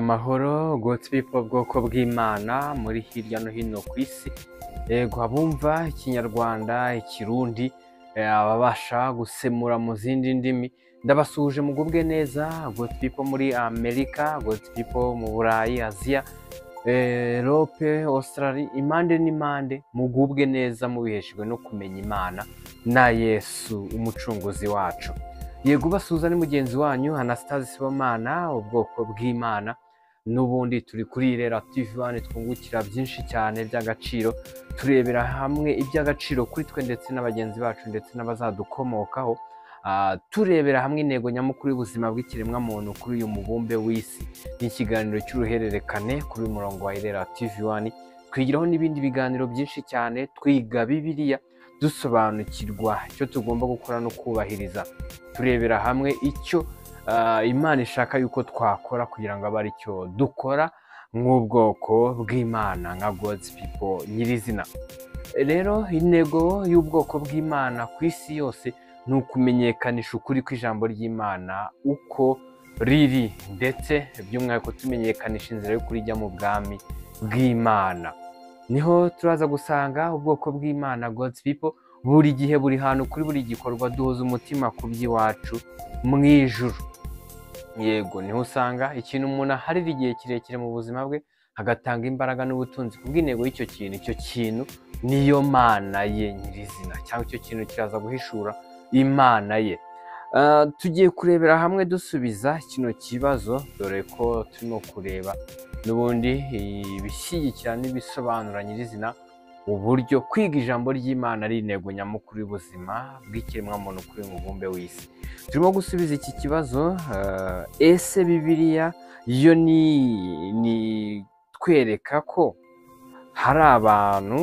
Amahoro God's people, bwoko bw'Imana muri hirya no hino ku isi. Yego, abumva Ikinyarwanda, Ikirundi, ababasha gusemura mu zindi ndimi, ndabasuhuje, mugubwe neza. God's people muri Amerika, God's people mu Burayi, Aziya, Europe, Australia, impande n'impande, mugubwe neza mubiheshejwe no kumenya Imana na Yesu umucunguzi wacu. Yego, basuhuza ni mugenzi wanyu Anastase Sibomana, ubwoko bw'Imana. N'ubundi turi kuri Irera TV One, twungukira byinshi cyane by'agaciro, turebera hamwe iby'agaciro kuri twe ndetse na bagenzi bacu ndetse n'abazadukomokaho. Turebera hamwe intego nyamukuru y'ubuzima bw'ikiremwamuntu kuri uyu mubumbe w'isi. Ni ikiganiro cy'uruhererekane kuri uyu murongo wa Irera TV One. Twigiraho n'ibindi biganiro byinshi cyane, twiga Bibiliya, dusobanukirwa icyo tugomba gukora no kubahiriza, turebera hamwe icyo Imana ishaka yuko twakora kugira ngo abe aricyo dukora nk'ubwoko bw'Imana, nka God's people nyirizina. Rero intego y'ubwoko bw'Imana ku isi yose ni ukumenyekanisha ukuri kw'ijambo ry'Imana uko riri, ndetse by'umwihariko tumenyekanisha inzira y'ukuri ijya mu bwami bw'Imana. Niho turaza gusanga ubwoko bw'Imana, God's people, buri gihe, buri hantu, kuri buri gikorwa, duhoza umutima ku by'iwacu mu ijuru. Yego, niho usanga ikintu umuntu aharira igihe kirekire mu buzima bwe, agatanga imbaraga n'ubutunzi ku bw'intego y'icyo kintu. Icyo kintu niyo mana ye nyirizina, cyangwa icyo kintu kiraza guhishura Imana ye. Tugiye kurebera hamwe dusubiza kino kibazo, dore ko turimo kureba n'ubundi ibishyigikira n'ibisobanura nyirizina uburyo kwiga ijambo ry'Imana ari intego nyamukuru y'ubuzima bw'ikiremwamuntu kuri uyu mubumbe w'isi. Turimo gusubiza iki kibazo: ese Bibiliya yo ni twereka ko hari abantu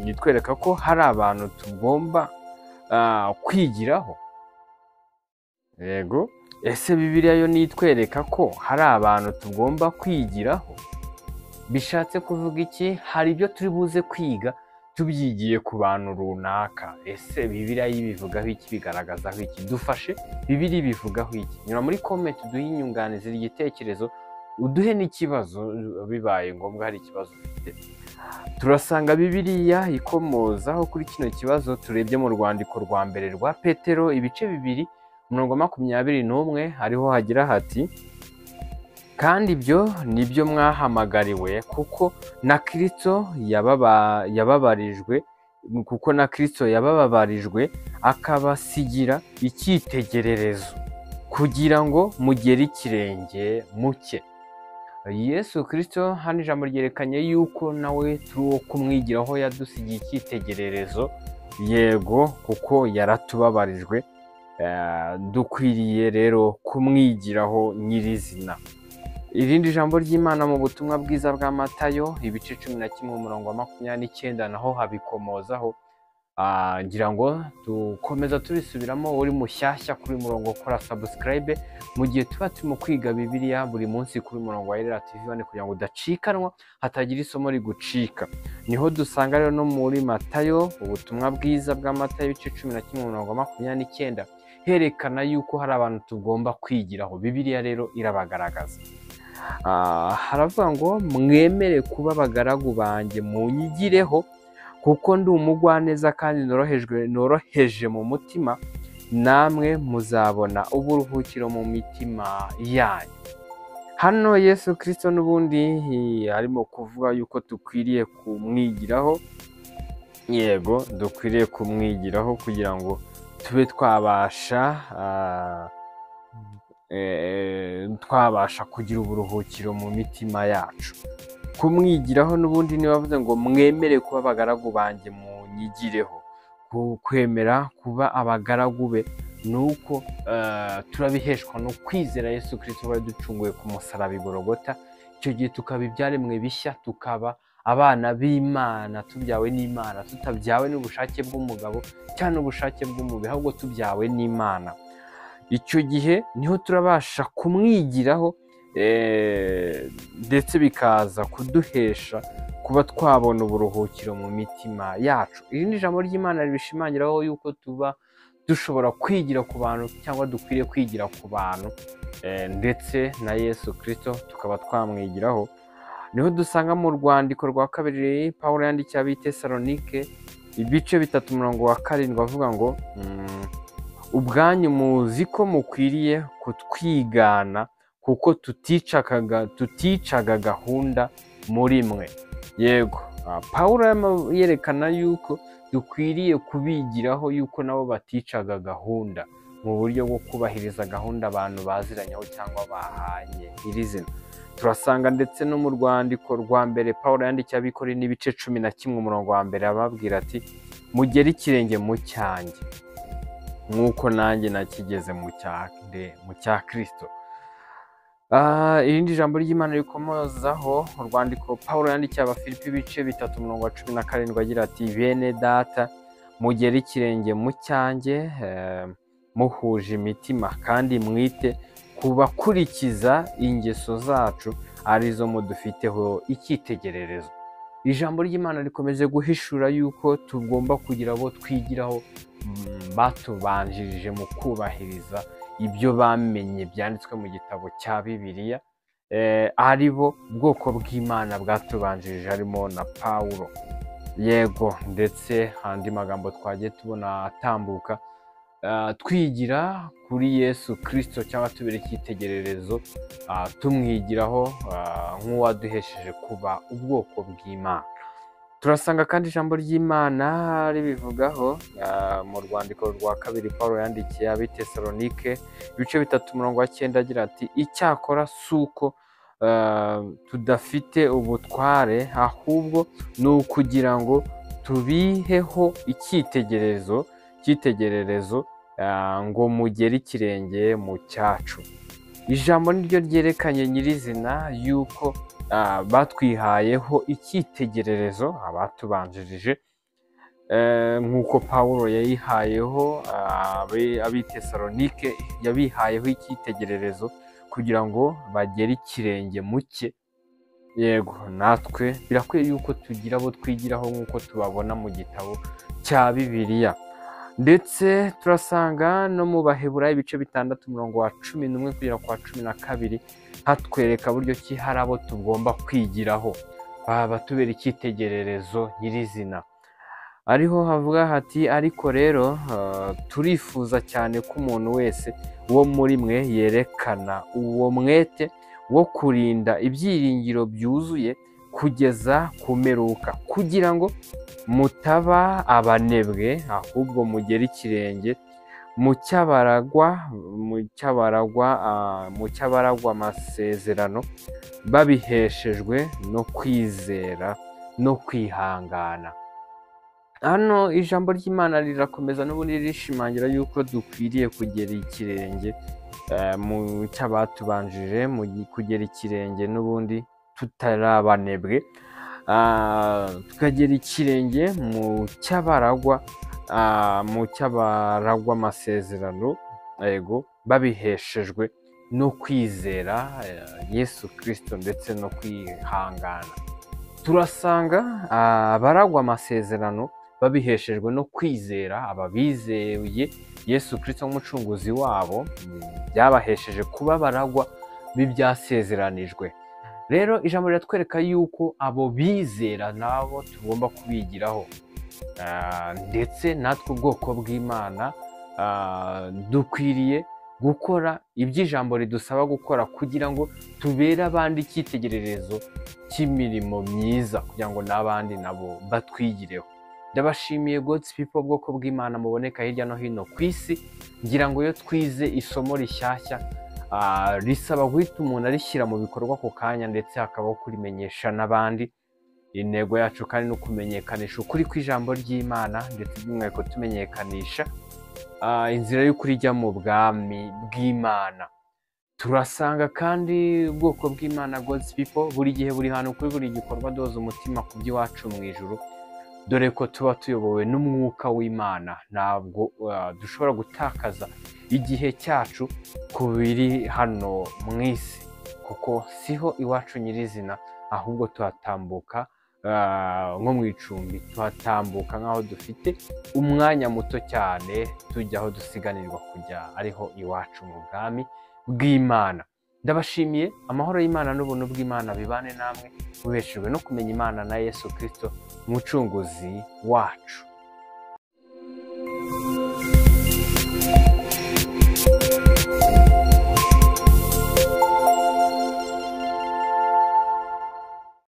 nitwereka ko hari abantu tugomba kwigiraho? Yego, ese Bibiliya yo nitwereka ko hari abantu tugomba kwigiraho? Bishatse kuvuga iki? Hari ibyo turi buze kwiga tubyigiye ku bantu runaka. Ese Bibiliya yibivugaho iki? Bigaragazaho iki? Dufashe, Bibiliya ibivugaho iki? Nyura muri comment uduhe inyunganizi, igitekerezo, uduhe n'ikibazo bibaye ngombwa hari ikibazo ufite. Turasanga Bibiliya ikomozaho kuri kino kibazo. Turebye mu rwandiko rwa mbere rwa Petero, ibice 2, umurongo 21, hariho hagira hati: "Kandi ibyo nibyo mwahamagariwe, kuko na Kristo yababarijwe, kuko na Kristo yabababarijwe akabasigira icyitegererezo kugira ngo mugere ikirenge mu cye." Yesu Kristo, hano ijambo ryerekanye yuko nawe turi uwo kumwigiraho, yadusigiye icyitegererezo. Yego, kuko yaratubabarijwe, dukwiriye rero kumwigiraho nyirizina. Irindi jambo ry'Imana mu butumwa bwiza bwa Matayo, ibice 11, umurongo wa 29, naho habikomozaho. Ngira ngo dukomeza tubisubiramo. Uri mushyashya kuri murongo, kora subscribe mu gihe tuba turimo kwiga Bibiliya buri munsi kuri murongo wa Irera TV One, kugira ngo udacikanwa, hatagira isomo rigucika. Niho dusanga rero no muri Matayo, ubutumwa bwiza bwa Matayo, ibice 11, umurongo wa 29, herekana yuko hari abantu tugomba kwigiraho. Bibiliya rero irabagaragaza. Haravuga ngo: "Mwemere kuba abagaragu banjye, munyigireho, kuko ndi umugwaneza kandi norohejwe, noroheje mu mutima, namwe muzabona uburuhukiro mu mitima yanyu." Hano Yesu Kirisito n'ubundi arimo kuvuga yuko dukwiriye kumwigiraho. Yego, dukwiriye kumwigiraho kugira ngo tube twabasha kugira uburuhukiro mu mitima yacu. Kumwigiraho n'ubundi niba bavuze ngo: "Mwemere kuba abagaragu banjye, munyigireho." Kwemera kuba abagaragu be ni uko turabiheshwa no kwizera Yesu Kirisito waducunguye ku musaraba i Gologota. Icyo gihe tukaba ibyaremwe bishya, tukaba abana b'Imana, tubyawe n'Imana, tutabyawe n'ubushake bw'umugabo cyangwa n'ubushake bw'umubiri, ahubwo tubyawe n'Imana. Icyo gihe niho turabasha kumwigiraho, ndetse bikaza kuduhesha kuba twabona uburuhukiro mu mitima yacu. Irindi jambo ry'Imana ribishimangiraho yuko tuba dushobora kwigira ku bantu cyangwa dukwiriye kwigira ku bantu. ndetse na Yesu Kristo tukaba twamwigiraho. Niho dusanga mu rwandiko rwa kabiri Pawulo yandikiye ab'i Tesalonike ibice 3 umurongo wa 7 avuga ngo ubwanyu muzi ko mukwiriye kutwigana kuko tuticaga gahunda muri mwe. Yego, Pawulo yerekana yuko dukwiriye kubigiraho yuko nabo baticaga gahunda mu buryo bwo kubahiriza gahunda abantu baziranyeho cyangwa bahanye iri zina. Turasanga ndetse no mu rwandiko rwa mbere Pawulo yandikiye ab'Ikorinto n'ibice 11 umurongo wa mbere ababwira ati mugere ikirenge mu cyanjye nk'uko nanjye nakigeze mu cya Kristo. Irindi jambo ry'Imana rikomozaho urwandiko Pawulo yandikiye Abafilipi ibice 3 umurongo wa 17 agira ati bene data mugere ikirenge mu cyanjye muhuje imitima kandi mwite kubakurikiza ingeso zacu arizo mudufiteho icyitegererezo. Ijambo ry'Imana rikomeje guhishura yuko tugomba kugira abo twigiraho batubanjirije mu kubahiriza ibyo bamenye byanditswe mu gitabo cya Bibiliya, ari bo bwoko bw'Imana bwatubanjirije harimo na Pawulo. Yego, ndetse andi magambo twagiye tubona atambuka twigira kuri Yesu Kristo cyangwa tubere icyitegererezo, tumwigiraho nk'uwaduhesheje kuba ubwoko bw'Imana. Turasanga kandi ijambo ry'Imana ribivugaho mu rwandiko rwa kabiri Pawulo yandikiye ab'i Tesalonike ibice 3 umurongo wa 9 agira ati icyakora si uko tudafite ubutware ahubwo ni ukugira ngo tubiheho icyitegererezo ngo mugere ikirenge mu cyacu. Ijambo niryo ryerekanye nyirizina yuko batwihayeho icyitegererezo abatubanjirije, nk'uko Pawulo yayihayeho ab'i Tesalonike yabihayeho icyitegererezo kugira ngo bagere ikirenge mu cye. Yego, natwe birakwiye yuko tugira abo twigiraho nk'uko tubabona mu gitabo cya Bibiliya. Ndetse turasanga no mu Baheburayo ibice 6 umurongo wa 11 kugera kwa 12 hatwereka buryo ki hari abo tugomba kwigiraho batubera icyitegererezo nyirizina. Ariho havuga hati ariko rero turifuza cyane ko umuntu wese wo muri mwe yerekana uwo mwete wo kurinda ibyiringiro byuzuye kugeza ku mperuka, kugira ngo mutaba abanebwe ahubwo mugere ikirenge mu cy'abaragwa amasezerano babiheshejwe no kwizera no kwihangana. Hano ijambo ry'Imana rirakomeza n'ubundi rishimangira yuko dukwiriye kugera ikirenge mu cy'abatubanjije, mu kugera ikirenge n'ubundi tutarabanebwe, tukagera ikirenge mu cy'abaragwa amasezerano, yego, babiheshejwe no kwizera Yesu Kristo ndetse no kwihangana. Turasanga abaragwa amasezerano babiheshejwe no kwizera, ababizeye Yesu Kristo nk'umucunguzi wabo, byabahesheje kuba baragwa b'ibyasezeranijwe. Rero ijambo riratwereka yuko abo bizera nabo tugomba kubigiraho, ndetse natwe ubwoko bw'Imana dukwiriye gukora ibyo ijambo ridusaba gukora kugira ngo tubere abandi icyitegererezo cy'imirimo myiza, kugira ngo n'abandi nabo batwigireho. Ndabashimiye God's people, ubwoko bw'Imana muboneka hirya no hino ku isi. Ngira ngo iyo twize isomo rishyashya risaba guhita umuntu arishyira mu bikorwa ako kanya, ndetse hakabaho kurimenyesha n'abandi. Intego yacu kandi ni ukumenyekanisha ukuri kw'ijambo ry'Imana, ndetse by'umwihariko tumenyekanisha inzira y'ukuri ijya mu bwami bw'Imana. Turasanga kandi ubwoko bw'Imana God's people buri gihe buri hantu kuri buri gikorwa doza umutima ku by'iwacu mu ijuru, dore ko tuba tuyobowe n'umwuka w'Imana. Ntabwo dushobora gutakaza igihe cyacu ku biri hano mu isi, kuko siho iwacu nyirizina, ahubwo tuhatambuka nko mu icumbi, tuhatambuka nk'aho dufite umwanya muto cyane tujya aho dusiganirwa kujya, ariho iwacu mu bwami bw'Imana. Ndabashimiye, amahoro y'Imana n'ubuntu bw'Imana bibane namwe, mubeshejwe no kumenya Imana na Yesu Kristo, umucunguzi wacu.